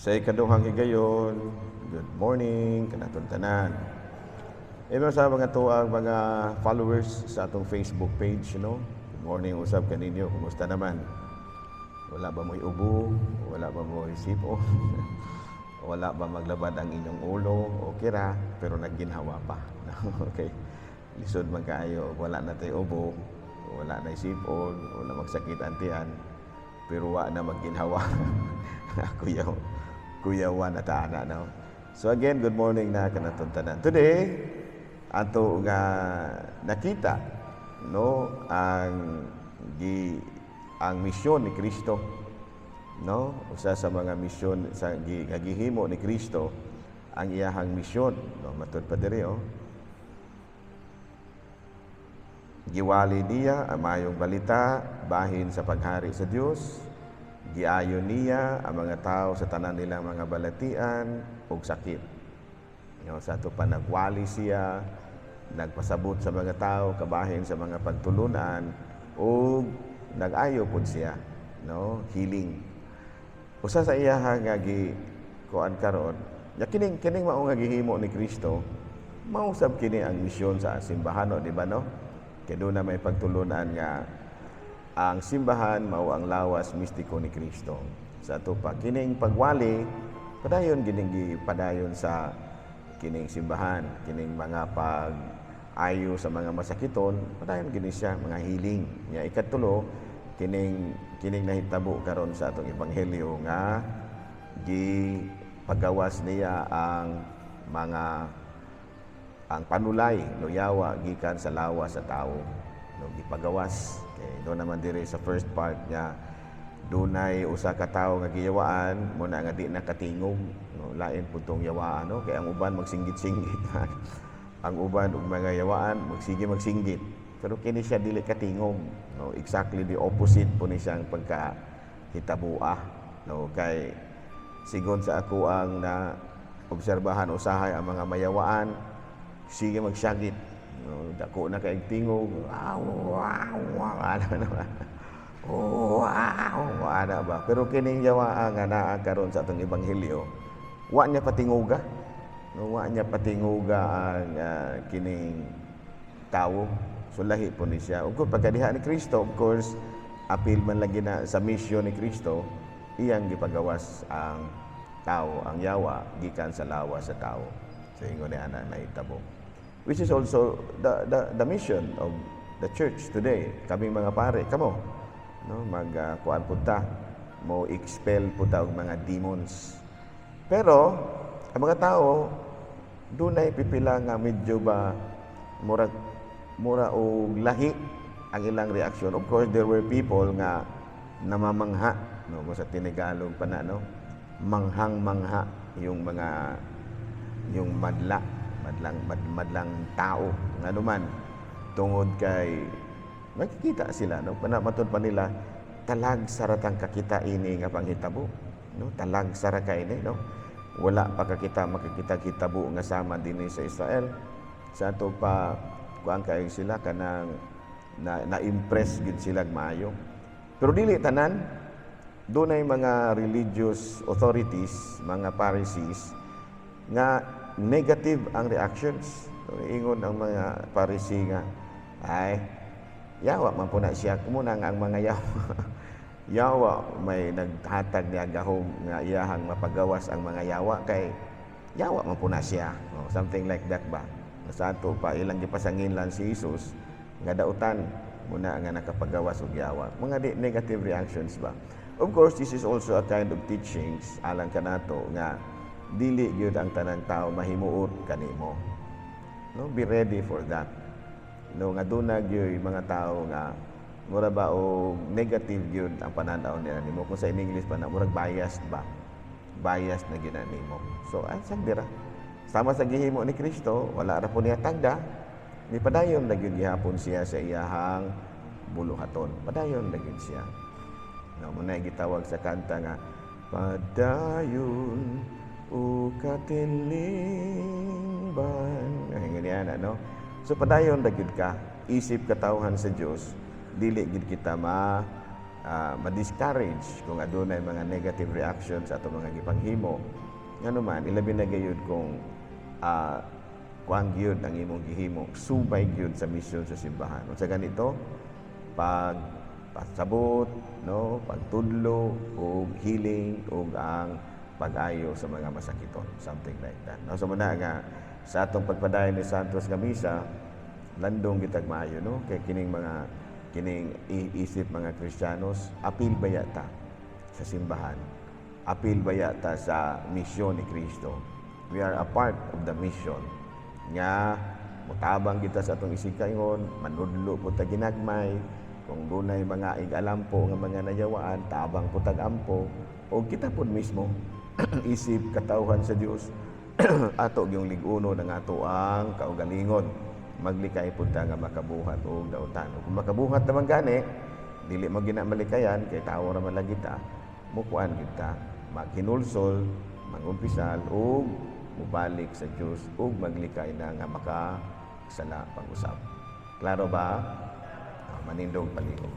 Sa ikaduhang higayon, good morning kanatong tanan. Imo sa mga tuang mga followers sa atong Facebook page, no? Good morning usab kaninyo. Kumusta naman? Wala ba mo'y ubo? Wala ba mo'y sipon? Wala ba maglabad ang inyong ulo? Okay ra, pero nagginhawa pa. Okay. Lisod man kaayo, wala na tay ubo, wala na sipon, wala magsakit ang tiyan, pero wa na magginhawa. Kuya, kuyawa na ta ana, no? So again, good morning na kanatong tanan. Today, ato nga nakita, no, ang misyon ni Kristo, no? Usa sa mga misyon sa nga gihimo ni Kristo ang iyahang misyon, no? Matud pa diri, oh. Giwali niya ang maayong balita bahin sa paghari sa Dios. Giayo niya ang mga tao sa tanan nilang mga balatian ug sakit. No, sa ato pa nagwali siya, nagpasabot sa mga tao kabahin sa mga pagtulunan ug nag-ayo pud siya, no, healing. Usa sa iyaha nga gi kuan karon, ya kining kining mao nga gihimo ni Kristo, mao sab kini ang misyon sa simbahan, no, di ba, no? Kay doon na may pagtulunan nga ang simbahan mao ang lawas mistiko ni Kristo. Sa ato pa kining pagwali padayon gining gipadayon sa kining simbahan, kining mga pag ayo sa mga masakiton, padayon gini siya mga healing. Nya ikatulo, kining kining nahitabo karon sa atong ebanghelyo nga gipagawas niya ang mga ang panulay, no, yawa gikan sa lawas sa tao, no, gipagawas. Kay do naman diri sa first part niya, dunay usa ka tawo nga giyawaan mo na nga di nakatingog, no? Lain pud tong yawaan, no, kay ang uban magsinggit-singgit, ang uban og mga yawaan magsige magsinggit, pero kini siya dili katingog, no? Exactly the opposite po ni siyang pagka hitabua, no? Kay sigon sa ako ang na obserbahan usahay, ang mga mayawaan sige magsyagit, no? Dako na kay tingog, wow wow ano na, wow, ana ba? Pero kining yawaa nga naa karon sa atong ebanghelyo, wa niya patinguga, no? Wa niya patinguga ang kining tawo. So lahi po ni siya. Ug kung pagkadiha ni Kristo, of course, apil man lagi na sa misyon ni Kristo, iyang gipagawas ang tao, ang yawa gikan sa lawas sa tao. So ingon ni ana nahitabo, which is also the mission of the church today. Kaming mga pare, kamo, no, mag kuan pud ta, mo expel pud ta og mga demons. Pero ang mga tao dunay pipila nga medyo ba murag mura og lahi ang ilang reaksyon. Of course, there were people nga namamangha, no, kung sa Tinagalog pa na, no, manghang-mangha yung mga yung madla, madlang tao ngano man tungod kay makikita sila, no, matud pa nila, talag saratang kakita ini nga panghitabo, no? Talag sara ka ini, no? Wala pa kakita makikita hitabo nga sama dinhi sa Israel. Sa ato pa, kuan kayo sila, kanang na, na-impress gid sila maayo. Pero dili tanan. Dunay mga religious authorities, mga Pharisees nga negative ang reactions. So, ingon ang mga Pharisee nga, "Ay, yawa man po na siya." Kumuna nga ang mga yawa, yawa may naghatag niya gahom nga iyahang mapagawas ang mga yawa, kay yawa man po na siya. Oh, something like that ba? Sa ato pa, ilang gipasanginlan si Jesus nga dautan muna nga nakapagawas og yawa. Mga negative reactions ba? Of course, this is also a kind of teachings alang kanato nga dili gyud ang tanang tao mahimuot kanimo. No, be ready for that. No, nga duna gyud mga tao nga mura ba og negative gyud ang pananaw nila nimo. Kung sa in English pa na, murag biased ba? Biased na gyud na nimo. So ay sang dira. Sama sa gihimo ni Kristo, wala ra po niya tagda. Ni padayon na gyud gihapon siya sa iyahang buluhaton. Padayon na gyud siya. No, muna gitawag sa kanta nga "Padayon o katilingban." Ay, ganyan, ano? So padayon na gyud ka, isip katawhan sa Dios, dili gyud kita ma ma-discourage kung adunay mga negative reactions sa atong mga gipanghimo. Ngano man, ilabi na gayud kung kuan gyud ang imong gihimo, subay gyud sa misyon sa simbahan. Unsa ganito? Pag pasabot, no, pagtudlo ug healing ug ang pag-ayo sa mga masakiton, something like that. No, so muna nga sa atong pagpadayon ni Santos nga misa, landong gitag maayo, no, kay kining mga kining isip mga Kristiyanos, apil baya ta sa simbahan? Apil baya ta sa misyon ni Kristo? We are a part of the mission nga mutabang kita sa atong isigkaingon, manudlo po ta ginagmay, kung dunay mga ig-alampo nga mga nayawaan, tabang po tag ampo, o kita pod mismo isip katawhan sa Dios, ato yung lig-uno ng ato ang kaugalingon, maglikay pud ta nga makabuhat og dautan. Ug kung makabuhat naman gani, dili mo gina malikayan kay tawo ra man lagi ta, mukuan gid ta, maghinulsol, mangumpisal ug mubalik sa Dios ug maglikay na nga makasala pag-usab. Klaro ba? Ah, manindog palihog.